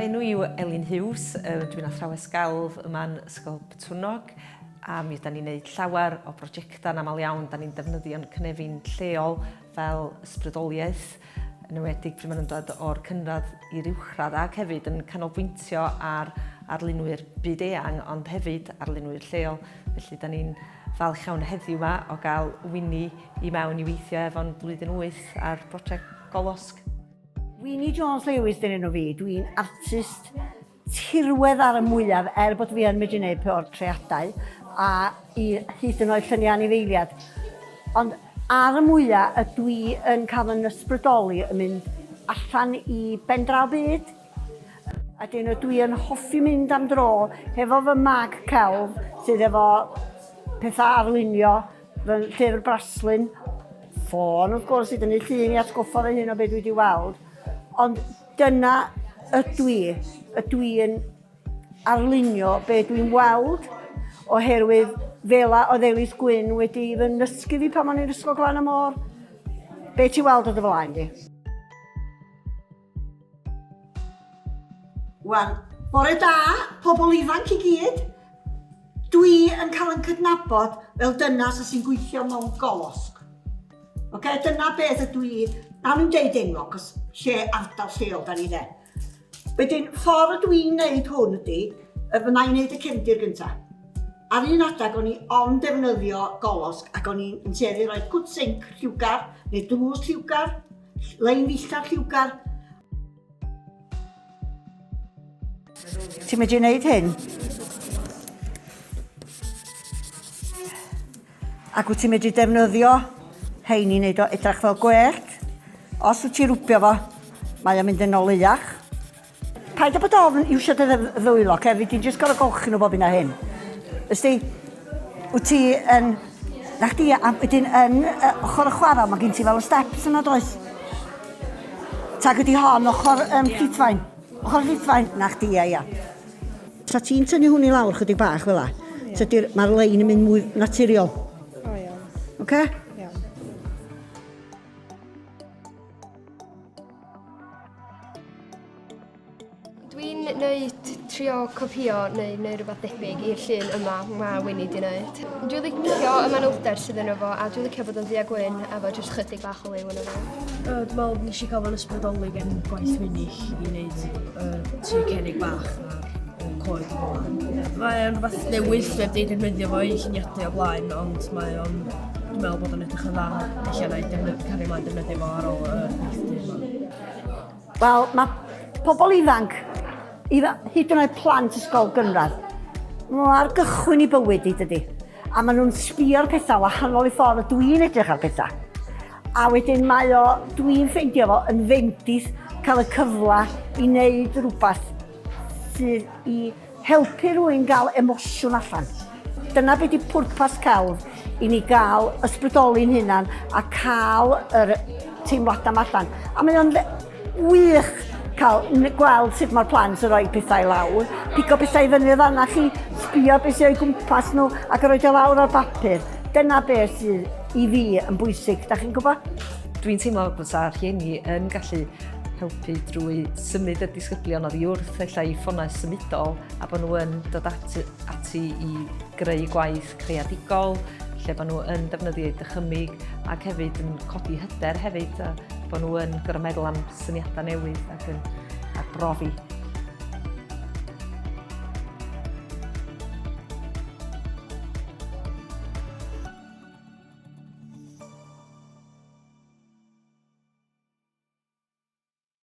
Fy enw i yw Elin Hughes, dwi'n athrawes gelf yma'n Ysgol Botwnnog a mi ydan ni'n neud llawer o brosiectau'n aml iawn, da ni'n defnyddio'n cynefin lleol fel ysbrydoliaeth, yn enwedig pryd maen nhw'n dod o'r cynradd i'r uwchradd ac hefyd yn canolbwyntio ar arlunwyr byd eang ond hefyd arlunwyr lleol. Felly da ni'n falch iawn heddiw 'ma o gael Winnie i mewn i weithio efo'n blwyddyn wyth ar brosiect Golosg. Winnie Jones Lewis dyn enw fi, dwi'n artist tirwedd ar y mwyaf er bod fi yn medru gwneud portreadau a i hyd yn oed lluniau anifeiliad. Ond ar y mwyaf ydw i yn cael fy ysbrydoli yn mynd allan i ben draw byd. A dyn ydw i yn hoffi mynd am dro hefo fy mag celf sydd efo pethau arlunio, fy llyfr braslun, ffôn wrth gwrs i dynnu llun i atgoffa fy hun o beth dwi wedi weld. Ond Dyna ydw i, ydw i'n arlunio be dwi'n weld, oherwydd fela oedd Elis Gwyn wedi fy nysgu fi pan o'n i'n Ysgol Glan y Môr. Be ti'n weld o dy flaen di? Wan, bore da, pobl ifanc i gyd. Dwi yn cael yn cydnabod fel dynas sy'n gweithio mewn golosg. Oce, dyna beth ydw i, nawn ni'm deud enw, cos lle ardal lleol da ni de. Wedyn, ffordd ydw i'n neud hwn ydy, fydda i'n neud y cefndir gynta. Ar un adeg o'n i ond defnyddio golosg ac o'n i'n tueddu rhoi cwt sinc lliwgar neu drws lliwgar, lein ddillad lliwgar. Ti'n medru neud hyn? Ac wyt ti'n medru defnyddio hein i wneud o edrach fel gwellt. Os wyt ti'n rwbio fo, mae o'n mynd yn oleuach. Paid â bod ofn iwsio dy ddwylo, oce? Fi di'n jyst gorfod golchi nhw bob hyn a hyn. Ysdi, wyt ti yn... Na chdi, a wedyn yn ochr y chwarel, mae gen ti fel y steps yna, does? Tag ydi hon, ochr um, Llithfaen. Ochr Llithfaen, na chdi, ia, ia. Ta ti'n tynnu hwn i lawr chydig bach fel la, tydi'r, mae'r lein yn mynd mwy naturiol. O, iawn. Oce? Iawn. Dwi'n neud trio copïo neu neu rhywbeth debyg i'r llun yma mae Winnie 'di neud. Dwi'n licio y manylder sydd yno fo a dwi'n licio bod yn ddu a gwyn efo jyst chydig bach o liw yno fo. Yy dwi'n meddwl nes i cael fy ysbrydoli gen gwaith Winnie i wneud y tŷ cerrig bach a'r coed fel 'na. Mae o'n rhywbeth newydd, dwi heb 'di defnyddio fo i lluniadu o blaen ond mae o'n dwi'n meddwl bod o'n edrych yn dda. Ella wna i defny- cario mlaen defnyddio fo ar ôl y gweithdy yma. Wel, mae pobl ifanc, hyd yn oed plant ysgol gynradd, maen nhw ar gychwyn i bywyd i, dydy. A maen nhw'n sbio ar pethau wahanol i ffordd y dwi'n edrych ar pethau. A wedyn mae o, dwi'n ffeindio fo yn fendith cael y cyfle i wneud rhywbeth sydd i Helpu rhywun gael emosiwn allan. Dyna be di pwrpas celf, i ni gael ysbrydoli'n hunan a cael yr teimladau yma allan. A mae o'n wych cael gweld sut mae'r plant yn rhoi pethau i lawr, pigo pethau i fyny o fanna chi, sbio beth sydd o'i gwmpas nhw ac yn rhoi o lawr ar bapur. Dyna beth sydd i fi yn bwysig, da chi'n gwybod? Dwi'n teimlo bysa rhieni yn gallu helpu drwy symud y disgyblion oddi wrth ella i ffonau symudol a bod nhw yn dod ati, ati i greu gwaith creadigol lle bod nhw yn defnyddio eu dychymyg ac hefyd yn codi hyder hefyd a bod nhw yn gorfod meddwl am syniadau newydd ac yn arbrofi.